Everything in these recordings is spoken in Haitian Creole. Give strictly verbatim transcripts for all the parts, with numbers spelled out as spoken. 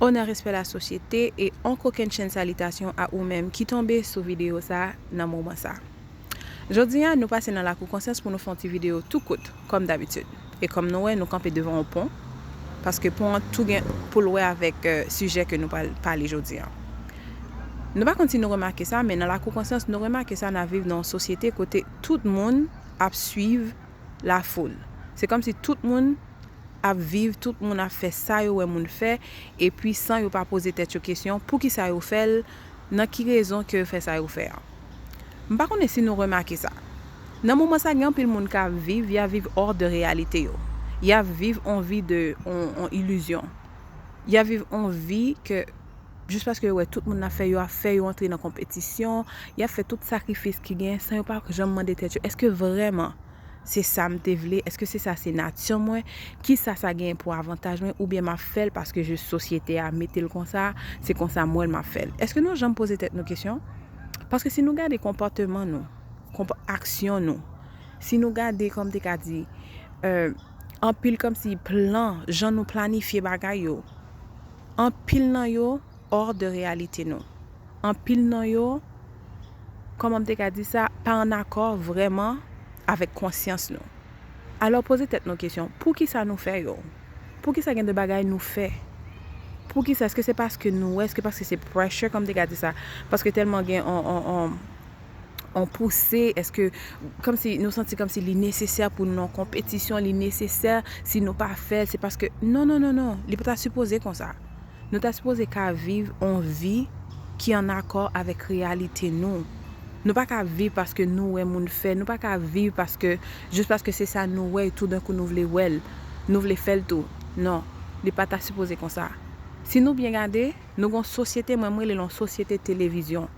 Onè, respè, lasosyete, e on kokennchenn salitasyon a ou menm ki tonbe sou videyo sa a nan moman sa a. Jodi a, nou pase nan Lakou Konsyans pou nou fè yon ti videyo tou kout, kòm dabitid. E kòm nou wè, nou kanpe devan yon pon, paske pon an tou gen pou l wè avèk, eh, sijè ke nou pral pale jodi a. Nou pa konn si nou remake sa, men nan Lakou Konsyans, nou remake sa, n ap viv nan yon sosyete kote tout moun ap swiv lafoul. Se kòmsi tout moun ap viv, tout moun ap fè sa yo wè moun fè, epi san yo pa poze tèt yo kesyon, poukisa yo fè l, nan ki rezon ke yo fè sa yo fè a. M pa konnen si nou remake sa. Nan moman sa, gen anpil moun k ap viv, y ap viv hors de reyalite yo. Y ap viv on vi de, on, on ilizyon. Y ap viv on vi ke, jis paske yo wè tout moun ap fè, yo ap fè, yo antre nan konpetisyon, y ap fè tout sakrifis ki gen, san yo pa janm mande tèt yo, èske vrèman se sa m te vle? Èske se sa se nati mwen? Kisa sa genyen pou avantaj mwen? Oubyen m ap fè l paske jis sosyete a mete l konsa, se konsa m wè l m ap fè l? Èske nou janm poze tèt nou kesyon? Paske si nou gade konpòteman nou, konp-, aksyon nou, si nou gade, kòm te ka di, eh, anpil kòmsi plan, jan nou planifye bagay yo, anpil nan yo hors de reyalite nou. Anpil nan yo, kòman m te ka di sa, pa an akò vrèman avèk konsyans nou. Alò, poze tèt nou kesyon, poukisa nou fè yo? Poukisa gen de bagay nou fè? Poukisa? Èske se paske nou wè? Èske paske se pressure, kòm m te ka di sa? Paske tèlman gen on, on, on, on pouse, èske kòmsi nou santi kòmsi li nesesè pou nou nan konpetisyon, li nesesè, si nou pa fè l, se paske, non, non, non, non, li pa ta sipoze konsa. Nou ta sipoze ka viv on vi ki an akò avèk reyalite nou. Nou pa ka viv paske nou wè moun fè, nou pa ka viv paske, jis paske se sa nou wè, e toudenkou nou vle wè l, nou vle fè l tou. Non, li pa ta sipoze konsa. Si nou byen gade, nou gon sosyete, mwen, mwen rele l yon sosyete televizyon.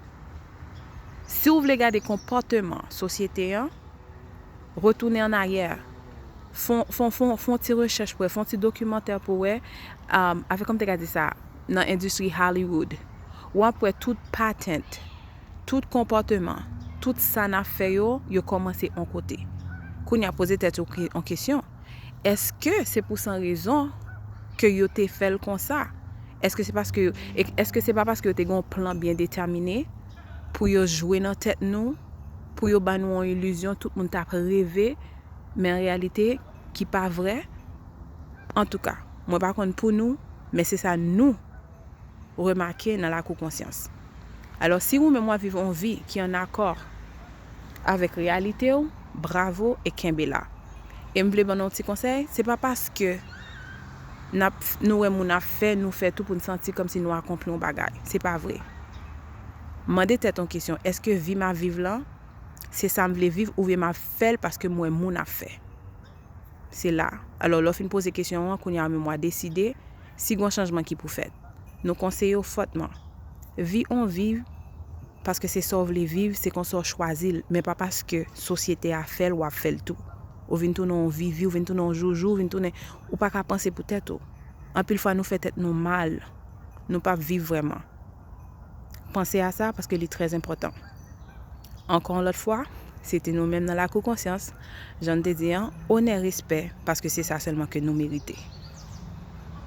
Si w vle gade konpòteman sosyete an, retounen an aryè, fon, fon, fon, fon ti rechèch pou wè, fon ti dokimantè pou wè, um, avèk, kòm te ka di sa, nan endistri Hollywood, w ap wè tout patent, tout konpòteman, tout sa n ap fè yo, yo kòmanse on kote. Kounye a, poze tèt ou ke-, on kesyon. Èske se pou san rezon ke yo te fè l konsa? Èske se paske yo, e, èske se pa paske yo te gen yon plan byen detèmine pou yo jwe nan tèt nou, pou yo ba nou yon ilizyon, tout moun t ap reve, men an reyalite, ki pa vrè? Antouka, mwen pa konn pou nou, men se sa nou remake nan Lakou Konsyans. Alò, si ou menm w ap viv yon vi ki an akò avèk reyalite w, bravo e kenbe la. E m vle ban nou yon ti konsèy, se pa paske n ap, nou wè moun ap fè, nou fè tou pou n santi kòmsi nou akonpli yon bagay. Se pa vre. Mande tèt yon kesyon, èske vi m ap viv lan, se sa m vle viv oubyen m ap fè l paske m wè moun ap fè? Se la. Alò, lè w fin poze kesyon an, kounye a menm w a deside si gon chanjman ki pou fèt. Nou konseye w fòtman. Vi on vi, paske se sa w vle viv, se konsa w chwazi l, men pa paske sosyete a fè l, w ap fè l tou. Ou vin tounen on vivi, ou vin tounen on joujou, ou vin tounen, ou pa ka panse pou tèt ou. Anpil fwa, nou fè tèt nou mal. Nou p ap viv vrèman. Panse a sa, paske li trè enpòtan. Ankò yon lòt fwa, se te nou menm nan Lakou Konsyans. Jan n te di an, onè, respè, paske se sa sèlman ke nou merite.